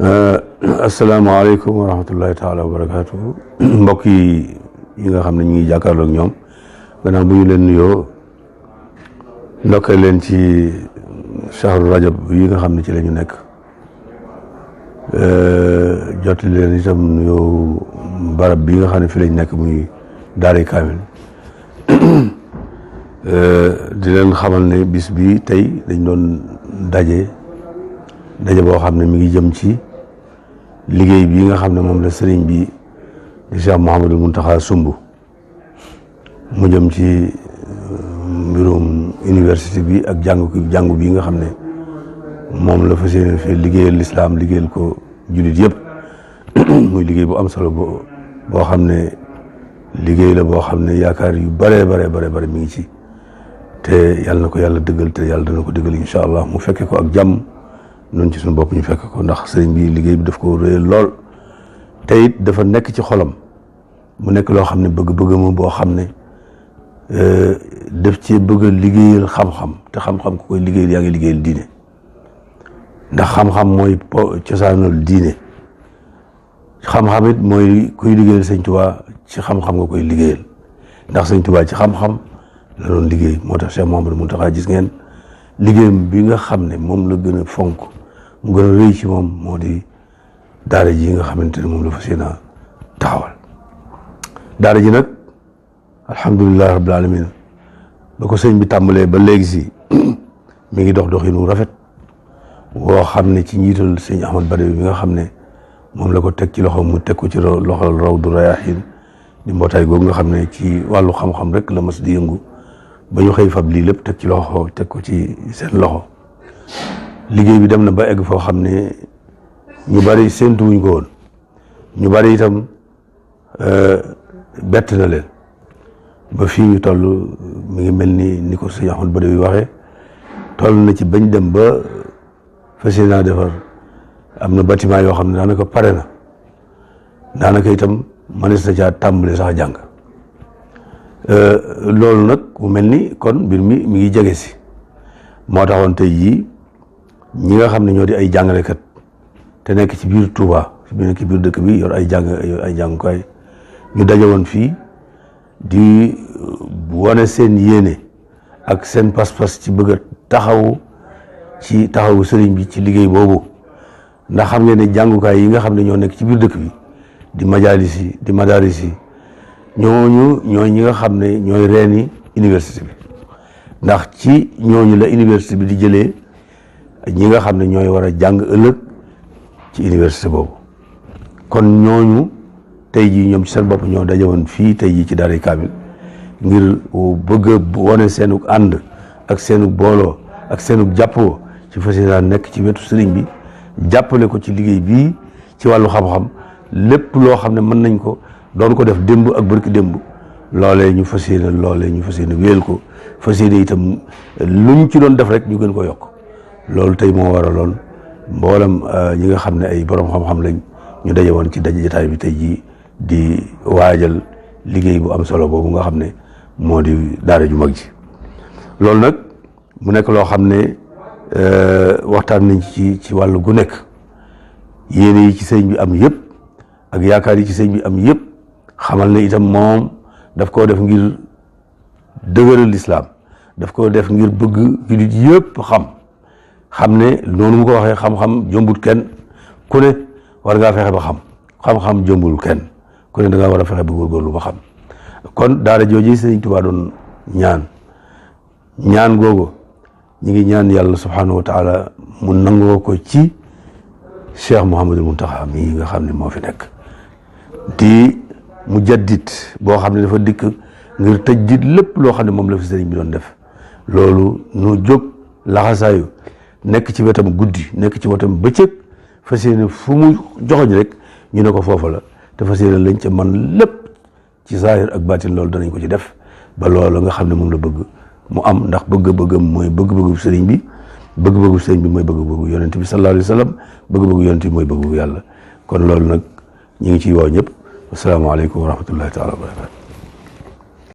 asalaamaaleykum wa rahmatullahi taala wa barakaatu. mbokk yi nga xam ne ñu ngi jàkkaarloog ñoom gannaaw bu ñu leen nuyoo ndokkee leen ci shahru rajab yi nga xam ne ci la ñu nekk jot leen itam nuyoo barab bi nga xam ne fi lañ nekk muy Daaray Kaamil di leen xamal ne bis bi tey dañ doon daje boo xam ne mi ngi jëm ci liggéey bi nga xam ne moom la sëriñ bi di Cheikh Mouhamadou Mountakha sumb mu jëm ci mbirum université bi ak jàngu bi nga xam ne moom la fas yéene fi liggéeyal lislaam liggéeyal ko jullit yëpp muy liggéey bu am solo boo xam ne liggéey la boo xam ne yaakaar yu bare mi ngi ci te yàlla na ko yàlla dëggal te yàlla dana ko dëggal incha allah mu fekke ko ak jàmm noonu ci suñu bopp ñu fekk ko ndax sëriñ bi liggéey bi daf ko réyal lool te it dafa nekk ci xolam mu nekk loo xam ne bëgg-bëggam boo xam ne daf ci bëgg a liggéeyal xam-xam te xam-xam ku koy liggéeyal yaa ngi liggéeyal diine ndax xam-xam mooy cosaanal diine xam-xam it mooy kuy liggéeyal sëñ Tuubaa ci xam-xam nga koy liggéeyal ndax sëñ Tuubaa ci xam-xam la doon liggéey moo tax Cheikh Mouhamadou Mountakha gis ngeen liggéeyam bi nga xam ne moom la gën a fonk mu gën a rëy ci moom moo di daara ji nga xamante ne moom la fas yéene taxawal daara ji nag alhamdulilah rabbil alamin ba ko sëñ bi tàmbalee ba léegi si mi ngi doxinu rafet woo xam ne ci njiital sëñ Ahmad Badawi bi nga xam ne moom la ko teg ci loxo mu teg ko ci loxol Rawdu Rayaahiin di mbootaay googu nga xam ne ci wàllu xam-xam rek la mas di yëngu ba ñu xëy fab lii lépp teg ko ci seen loxo liggéey bi dem na ba egg foo xam ne ñu bari séentu wuñ ko woon ñu bari itam bett na leen ba fii ñu toll mi ngi mel ni ko sëñ Ahmad Badawi waxee toll na ci bañ dem ba fas yéene defar am na bâtiment yoo xam ne daanaka pare na daanaka itam mënees na caa tàmbale sax jàng loolu nag mu mel ni kon mbir mi ngi jege si moo taxoon tey jii ñi nga xam ne ñoo di ay jàngalekat te nekk ci biir Touba nekk ci biir dëkk bi yor ay jàngukaay ñu daje woon fii di wane seen yéene ak seen pas-pas ci bëgg a taxawu sëriñ bi ci liggéey boobu ndax xam ngeen ne jàngukaay yi nga xam ne ñoo nekk ci biir dëkk bi di majalis yi di madaris yi ñooy ñi nga xam ne ñooy reeni université bi ndax ci ñooñu la université bi di jëlee ñi nga xam ne ñooy war a jàng ëllëg ci université boobu kon ñooñu tey jii ñoom ci seen bopp ñoo daje woon fii tey jii ci Daaray Kaamil ngir bëgg a wane seenug ànd ak seenug booloo ak seenug jàppoo ci fas yéene nekk ci wetu sëriñ bi jàppale ko ci liggéey bii ci wàllu xam-xam lépp loo xam ne mën nañ ko doon ko def démb ak barki démb loolee ñu fas yéene wéyal ko fas yéene itam luñ ci doon def rek ñu gën ko yokk loolu tey moo waraloon mboolem ñi nga xam ne ay borom xam-xam lañ ñu daje woon ci jotaay bi tey jii di waajal liggéey bu am solo boobu nga xam ne moo di daara ju mag ji loolu nag mu nekk loo xam ne waxtaan nañ ci wàllu gu nekk yéene yi ci sëñ bi am yëpp ak yaakaar yi ci sëñ bi am yëpp xamal ne itam moom daf koo def ngir dëgëral lislaam daf koo def ngir bëgg jullit yëpp xam ne noonu mu ko waxee xam-xam jombul kenn ku ne war ngaa fexe ba xam-xam jombul kenn ku ne da ngaa war a fexe ba góorgóorlu ba xam kon daara jooji sëñ Tuubaa doon ñaan googu ñi ngi ñaan yàlla subhanahu wa taala mu nangoo ko ci Cheikh Mouhamadou Mountakha mii nga xam ne moo fi nekk di mujaddid boo xam ne dafa dikk ngir tëjdid lépp loo xam ne moom la fi sëriñ bi doon def loolu nu jóg laxasaayu nekk ci wetam guddi nekk ci wetam bëccëg fas yéene fu mu joxoñ rek ñu ne ko foofa la te fas yéene lañ ca man lépp ci zaahir ak baatin loolu danañ ko ci def ba loolu nga xam ne moom la bëgg mu am ndax bëgg-bëggam mooy bëgg-bëggu sëriñ bi bëgg-bëggu sëriñ bi mooy bëgg-bëggu yonent bi sallallahu alayhi wa sallam bëgg-bëggu yonent bi mooy bëgg-bëggu yàlla kon loolu nag ñu ngi ciy woo ñëpp asalaamaaleykum wa rahmatullahi taala wa barakatu